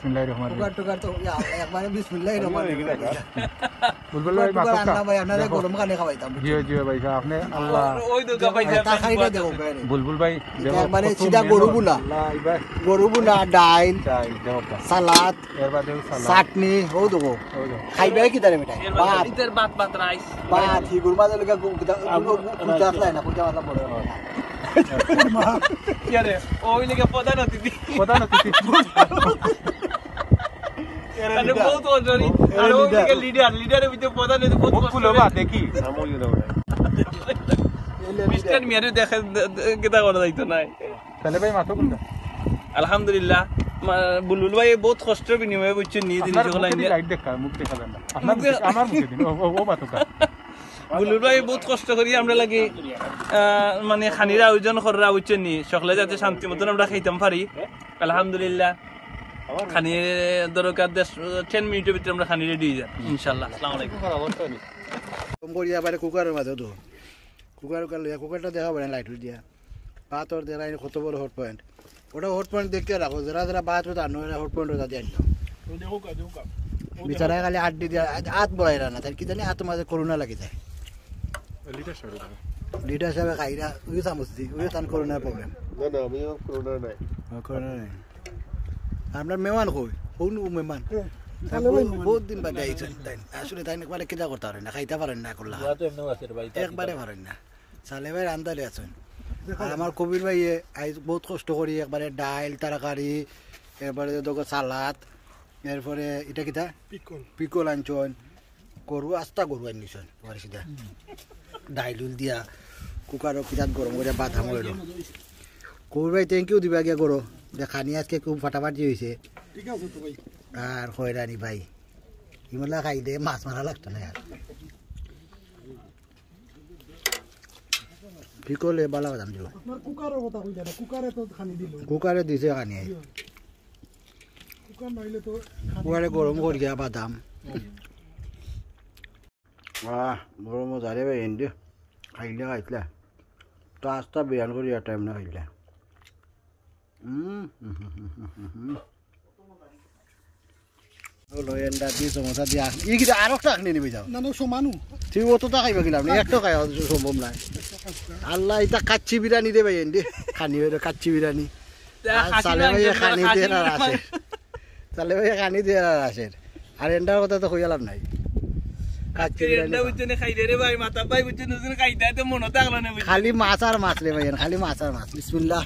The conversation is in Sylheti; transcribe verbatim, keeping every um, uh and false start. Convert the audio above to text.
বিসমিল্লাহির রহমানির রহিম। টুকার টুকার তো ইয়া, একবারে বিসমিল্লাহি রহমানির রহিম। বুলবুল ভাই, টুকার মাথা আন্না ভাই, আপনারে গরম খানে খাওয়াইতাম। জিও জিও ভাই সাহেব, আপনি আল্লাহ। ওই দোকা পাইছে, তরকারিটা দেখো কেন? বুলবুল ভাই, দেখো, একবারে কত সিধা মেহনত। গরু ভুনা। আল্লাহ, এবার গরু ভুনা, ডাইল, চাই, দেখো কা। সালাদ, এর বাদেও সালাদ। চাটনি, ও দেখো। ওই দেখো। খাইবে কিতা রে বেটা? ভাত, ইতের ভাত ভাত রাইস। ভাত, হিগুর মাঝে লেগে গু-, গুদা-, গু-, গু-, গুদা আসলে না, গুদা মাথা বড় বড়। কি আরে, ওই লেগে প্রধান অতিথি। প্রধান অতিথি। মানে বহুত অজরি। আর ওই লেগে লিডার, লিডারের ভিতরে প্রধান অতিথি বহুত বহুত কষ্ট ফুলো করে। বা দেখি। মিস্টার মিয়ারে দেখে, দে-, দে-, কিতা করা যাইতো নাই। তাহলে ভাই মাথা কোনটা? আলহামদুলিল্লাহ, মা-, বুলবুল ভাই বহুত কষ্টর বিনিময়ে বুঝছেন নি জিনিস আপনার ওগুলা মুখে নিয়ে। লাইট দেখা, মুখ দেখা যায় না। আপনার মুখে- মুখে, আমার মুখে দিন। ও, ও, ও মাতুকা। বুলবুল ভাই বহুত কষ্ট করি আমরা লাগি, আহ, মানে খানির আয়োজন করা বুঝছেন নি, সকলে যাতে শান্তি মতন আমরা খাইতাম পারি। আলহামদুলিল্লাহ, খানি দরকার দশ, টেন মিনিটের ভিতরে আমরা খানি রেডি হয়ে যাই ইনশাল্লাহ। আসসালামু আলাইকুম। কম করি আবার কুকারের মাঝে তো। কুকার, কুকার লইয়া, কুকারটা দেখা পারে লাইট দিয়া। পাথর দেরা কত বড় হট পয়েন্ট। ওটা হট পয়েন্ট দেখে রাখো, যারা যারা বাদ হতো আর নয় হট পয়েন্ট ওটা দিয়ে আনতো। বিচারা খালি আড্ডি দিয়া আত বড়াই রান্না, তার কি জানি আত মাঝে করোনা লাগি যায়। লিডার সাহেব খাইরা, ওই চামচ দি, ওই তান করোনার প্রবলেম। না না, আমি করোনা নাই। করোনা নাই। আমরা মেহমান কই? কোন মেহমান? বহুত দিন বাদে আইছেন তাই। আসলে তাই একবারে কিতা করতে পারেন না, খাইতে পারেন না করলা। একবারে পারেন না। সালে ভাই রান্দারে আছেন। আর আমার কবির ভাইয়ে আইজ বহুত কষ্ট করি একবারে ডাইল, তরকারি, এরপরে দেখো সালাদ, এরপরে এটা কিতা? পিকল। পিকল আনছন। গরু, আস্তা গরু আনছন, তোমার সিধা। ডাইল উল দিয়া, কুকারও কিতাত গরম করে বাদাম হইল। কবির ভাই, thank you দিবা গিয়া গরু। দে খানি আজকে খুব ফাটাফাটি হয়েছে। ঠিক আছে তো ভাই। আর হয়রানি ভাই। ইমলা খাই দে, মাছ মারা লাগতো না আর। পিকলে বালা বাদাম দিব। আপনার কুকারের কথা কইলা না, কুকারে তো খানি দিল। কুকারে দিছে খানি। কুকার নাইলে তো কুকারে গরম করিয়া বাদাম। আহ, বড় মজা রে ভাই, এন্ডে। খাইলে খাইতলা। তো আস্তা বিয়ান করিয়া টাইম না খাইলে। হুম, হুম, হুম, হুম, হুম, হুম। হলো এন্ডা দিয়ে সমোসা দিয়ে আখ-, ই কিন্তু আরো একটা আখনি নিবে যাও। না, না, সমানু। তুই অত টা খাইবা কিনা আপনি? একটা খাই সম্ভব নাই। আল্লাহ, এটা কাচ্চি বিরিয়ানি রে ভাই, এন্ডে। খানি হইলো কাচ্চি বিরিয়ানি। আর সালে ভাই খানি দিয়ে আর আছে। সালে ভাই খানি দিয়ে আর আছে। আর এন্ডার কথা তো কইয়া লাভ নাই। কাচ্চি বিরিয়ানি এন্ডা তো। বুঝছো না, খাই দে রে ভাই, মাথা ভাই বুঝছো না, খাই দে তো মনে থাকলো না বুঝছো। খালি মাছ আর মাছ রে ভাই, খালি মাছ আর মাছ। বিসমিল্লাহ।